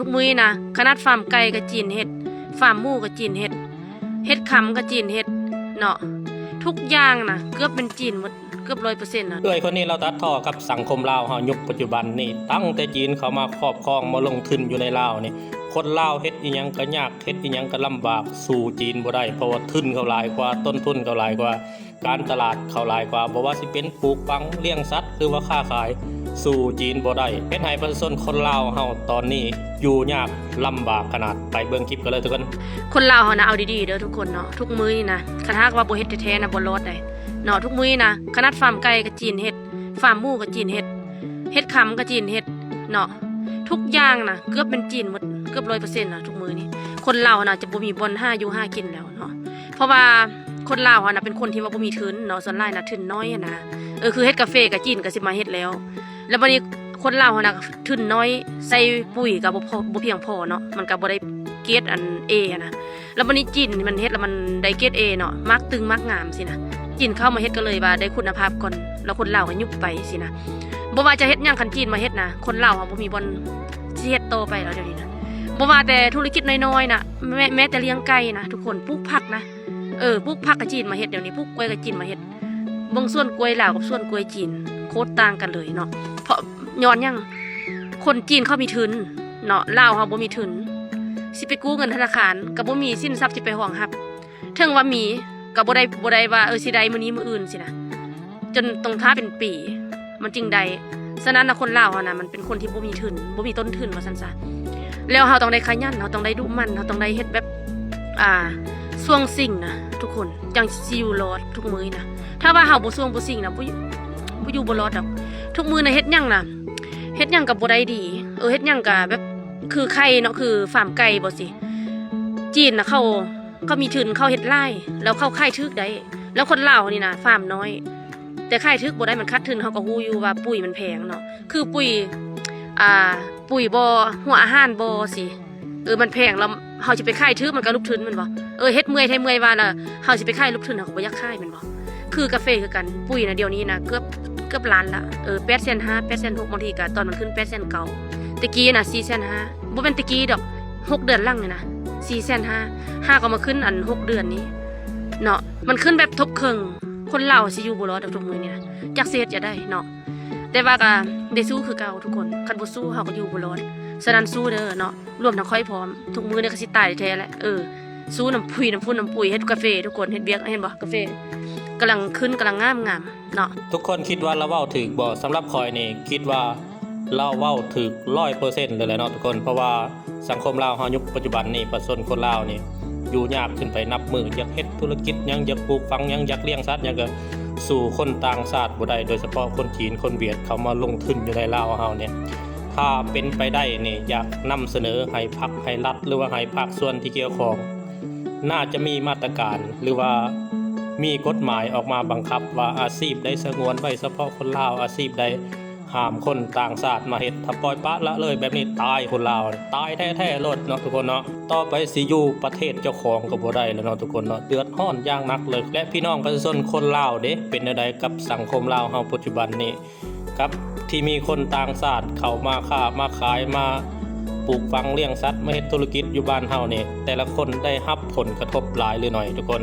ທຸກມື້ນີ້ນະ ຂະໜາດຟາມໄກ່ກໍຈີນເຮັດ, ຟາມໝູກໍຈີນເຮັດ, ເຫັດຄຳກໍຈີນເຮັດເນາະ, ທຸກຢ່າງນະ ເກືອບແມ່ນຈີນໝົດ, ເກືອບຮ້ອຍເປີເຊັນນະ. ເອື້ອຍຄົນນີ້ລາວຕັດພໍ້ກັບສັງຄົມລາວເຮົາຍຸກປັດຈຸບັນນີ້, ຕັ້ງແຕ່ຈີນເຂົ້າມາຄອບຄອງ ມາລົງທຶນຢູ່ໃນລາວນີ້, ຄົນລາວເຮັດອີ່ຫຍັງກໍຍາກ, ເຮັດອີ່ຫຍັງກໍລຳບາກ, ສູ້ຈີນບໍ່ໄດ້ ເພາະວ່າທຶນເຂົາຫຼາຍກວ່າ, ຕົ້ນທຶນເຂົາຫຼາຍກວ່າ, ການຕະຫຼາດເຂົາຫຼາຍກວ່າ, ບໍ່ວ່າຊິເປັນປູກຝັງ, ລ້ຽງສັດ ຫຼືວ່າຄ້າຂາຍ, ສູ້ຈີນບໍ່ໄດ້, ເຮັດໃຫ້ປະຊາຊົນຄົນລາວເຮົາຕອນນີ້ຢູ່ຍາກລຳບາກຂະໜາດ. ໄປເບິ່ງຄລິບກັນເລີຍທຸກຄົນ. ຄົນລາວເຮົານະ ເອົາດີໆເດີທຸກຄົນເນາະ, ທຸກມື້ນີ້ນະ ຄັນຫາກວ່າບໍ່ເຮັດແທ້ໆນະ ບໍ່ລອດໃດເນາະ. ທຸກມື້ນີ້ນະ ຂະໜາດຟາມໄກ່ກໍຈີນເຮັດ, ຟາມໝູກໍຈີນເຮັດ, ເຫັດຄຳກໍຈີນເຮັດເນາະ, ທຸກຢ່າງນະ ເກືອບແມ່ນຈີນໝົດ, ເກືອບຮ້ອຍເປີເຊັນນະ. ທຸກມື້ນີ້ຄົນລາວເຮົານະ ຈະບໍ່ມີບ່ອນຫາຢູ່ຫາກິນແລ້ວເນາະ, ເພາະວ່າຄົນລາວເຮົານະ ເປັນຄົນທີ່ວ່າບໍ່ມີທຶນເນາະ, ສ່ວນຫຼາຍນະ ທຶນນ້ອຍຫັ້ນນະ. ເອີ ຄືເຮັດກາເຟກໍຈີນກໍຊິມາເຮັດແລ້ວ, ແລ້ວບັດນີ້ຄົນລາວເຮົານະ ທຶນນ້ອຍ, ໃສ່ປຸ໋ຍກໍບໍ່ພໍ, ບໍ່ພຽງພໍເນາະ, ມັນກໍບໍ່ໄດ້ເກຣດອັນ A ຫັ້ນນະ. ແລ້ວບັດນີ້ຈີນມັນເຮັດແລ້ວມັນໄດ້ເກຣດ A ເນາະ, ໝາກຕຶງໝາກງາມຊີ້ນະ, ຈີນເຂົ້າມາເຮັດກໍເລີຍວ່າໄດ້ຄຸນນະພາບກ່ອນ, ແລ້ວຄົນລາວກໍຍຸບໄປຊີ້ນະ. ບໍ່ວ່າຈະເຮັດຫຍັງ ຄັນຈີນມາເຮັດນະ ຄົນລາວເຮົາບໍ່ມີບ່ອນຊິເຮັດຕໍ່ໄປແລ້ວດຽວນີ້ນະ. ບໍ່ວ່າແຕ່ທຸລະກິດນ້ອຍໆນະ, ແມ້ ແມ້ແຕ່ລ້ຽງໄກ່ນະ ທຸກຄົນ, ປູກຜັກນະ, ເອີ ປູກຜັກກໍຈີນມາເຮັດດຽວນີ້, ປູກກ້ວຍກໍຈີນມາເຮັດ. ເບິ່ງສວນກ້ວຍລາວກັບສວນກ້ວຍຈີນ ໂຄດຕ່າງກັນເລີຍເນາະ. ເພາະຍ້ອນຫຍັງ? ຄົນຈີນເຂົາມີທຶນເນາະ, ລາວເຮົາບໍ່ມີທຶນ, ຊິໄປກູ້ເງິນທະນາຄານກໍບໍ່ມີສິນຊັບຊິໄປຮອງຮັບ, ເຖິງວ່າມີກໍບໍ່ໄດ້, ບໍ່ໄດ້ວ່າ ເອີ ຊິໄດ້ມື້ນີ້ມື້ອື່ນຊີ້ນະ, ຈົນຕ້ອງຖ້າເປັນປີ ມັນຈຶ່ງໄດ້. ສະນັ້ນນະ ຄົນລາວເຮົານະ ມັນເປັນຄົນທີ່ບໍ່ມີທຶນ, ບໍ່ມີຕົ້ນທຶນວ່າຊັ້ນຊະ. ແລ້ວເຮົາຕ້ອງໄດ້ຂະຫຍັນ, ເຮົາຕ້ອງໄດ້ດຸໝັ່ນ, ເຮົາຕ້ອງໄດ້ເຮັດແບບ ອ່າ ຊ່ວງຊິງນະທຸກຄົນ, ຈັ່ງຊິຢູ່ລອດທຸກມື້ນີ້ນະ. ຖ້າວ່າເຮົາບໍ່ຊ່ວງບໍ່ຊິງນະ ບໍ່ຢູ່ ບໍ່ຢູ່ບໍ່ລອດດອກ. ທຸກມື້ນະ ເຮັດຫຍັງນະ ເຮັດຫຍັງກໍບໍ່ໄດ້ດີ, ເອີ ເຮັດຫຍັງກໍແບບ ຄືໄຂ່ເນາະ, ຄືຟາມໄກ່ບໍ່ຊີ້, ຈີນນະ ເຂົາ ເຂົາມີທຶນ, ເຂົາເຮັດຫຼາຍ ແລ້ວເຂົາຂາຍຖືກໄດ້. ແລ້ວຄົນລາວນີ້ນະ ຟາມນ້ອຍ ແຕ່ຂາຍຖືກບໍ່ໄດ້, ມັນຂາດທຶນ. ເຮົາກໍຮູ້ຢູ່ວ່າປຸ໋ຍມັນແພງເນາະ, ຄືປຸ໋ຍ ອ່າ ປຸ໋ຍບໍ່ ຫົວອາຫານບໍ່ຊີ້, ເອີ ມັນແພງ ແລ້ວເຮົາຊິໄປຂາຍຖືກ ມັນກໍຫຼຸບທຶນແມ່ນບໍ່? ເອີ ເຮັດເມື່ອຍແທ້ເມື່ອຍວ່າ ແລ້ວເຮົາຊິໄປຂາຍຫຼຸບທຶນ ເຮົາກໍບໍ່ຢາກຂາຍແມ່ນບໍ່? ຄືກາເຟຄືກັນ, ປຸ໋ຍນະ ດຽວນີ້ນະ ເກືອບ ເກືອບລ້ານລະ, ເອີ ແປດແສນຫ້າ ແປດແສນຫົກ ບາງທີກໍຕອນມັນຂຶ້ນແປດແສນເກົ້າ. ແຕ່ກີ້ນະ ສີ່ແສນຫ້າ ບໍ່ແມ່ນແຕ່ກີ້ດອກ, ຫົກເດືອນຫຼັງນີ້ນະ ສີ່ແສນຫ້າ ຫາກໍມາຂຶ້ນອັນ ຫົກເດືອນນີ້ເນາະ, ມັນຂຶ້ນແບບທົບເຄິ່ງ. ຄົນລາວຊິຢູ່ບໍ່ລອດດອກທຸກມື້ນີ້ນະ, ຈັກຊິເຮັດຈັ່ງໃດເນາະ. ແຕ່ວ່າກໍໄດ້ສູ້ຄືເກົ່າທຸກຄົນ, ຄັນບໍ່ສູ້ເຮົາກໍຢູ່ບໍ່ລອດ. ສະນັ້ນສູ້ເດີເນາະ, ລວມທັງຂ້ອຍພ້ອມ. ທຸກມື້ນີ້ກໍຊິຕາຍແທ້ແຫຼະ. ເອີ ສູ້ນຳປຸ໋ຍ ນຳຝຸ່ນ ນຳປຸ໋ຍ, ເຮັດກາເຟທຸກຄົນ, ເຮັດວຽກ, ເຫັນບໍ່? ກາເຟກຳລັງຂຶ້ນ, ກຳລັງງາມໆເນາະ. ທຸກຄົນຄິດວ່າລາວເວົ້າຖືກບໍ່? ສຳລັບຂ້ອຍນີ້ ຄິດວ່າລາວເວົ້າຖືກຮ້ອຍເປີເຊັນເລີຍແຫຼະເນາະທຸກຄົນ, ເພາະວ່າ ສັງຄົມລາວເຮົາຍຸກປັດຈຸບັນນີ້ ປະຊາຊົນຄົນລາວນີ້ຢູ່ຍາກຂຶ້ນໄປນັບມື້, ຢາກເຮັດທຸລະກິດຫຍັງ, ຢາກປູກຝັງຫຍັງ, ຢາກລ້ຽງສັດຫຍັງ ກໍສູ້ຄົນຕ່າງຊາດບໍ່ໄດ້, ໂດຍສະເພາະຄົນຈີນ ຄົນຫວຽດ ເຂົ້າມາລົງທຶນຢູ່ໃນລາວເຮົານີ້. ຖ້າເປັນໄປໄດ້ນີ້ ຢາກນຳສະເໜີໃຫ້ພັກ ໃຫ້ລັດ ຫຼືວ່າໃຫ້ພາກສ່ວນທີ່ກ່ຽວຂ້ອງ ໜ້າຈະມີມາດຕະການ ຫຼືວ່າມີກົດໝາຍອອກມາບັງຄັບວ່າ ອາຊີບໃດສະຫງວນໄວ້ສະເພາະຄົນລາວ, ອາຊີບໃດ ຫ້າມຄົນຕ່າງຊາດມາເຮັດ. ຖ້າປ່ອຍປະລະເລີຍແບບນີ້ ຕາຍ, ຄົນລາວຕາຍແທ້ໆໂລດເນາະທຸກຄົນເນາະ. ຕໍ່ໄປຊິຢູ່ປະເທດເຈົ້າຂອງກໍບໍ່ໄດ້ແລ້ວເນາະທຸກຄົນເນາະ, ເດືອດຮ້ອນຢ່າງໜັກເລີຍ. ແລະ ພີ່ນ້ອງປະຊາຊົນຄົນລາວເດ ເປັນແນວໃດກັບສັງຄົມລາວເຮົາປັດຈຸບັນນີ້ ກັບທີ່ມີຄົນຕ່າງຊາດເຂົ້າມາຄ້າມາຂາຍ, ມາປູກຝັງລ້ຽງສັດ, ມາເຮັດທຸລະກິດຢູ່ບ້ານເຮົານີ້ ແຕ່ລະຄົນໄດ້ຮັບຜົນກະທົບຫຼາຍຫຼືໜ້ອຍທຸກຄົນ?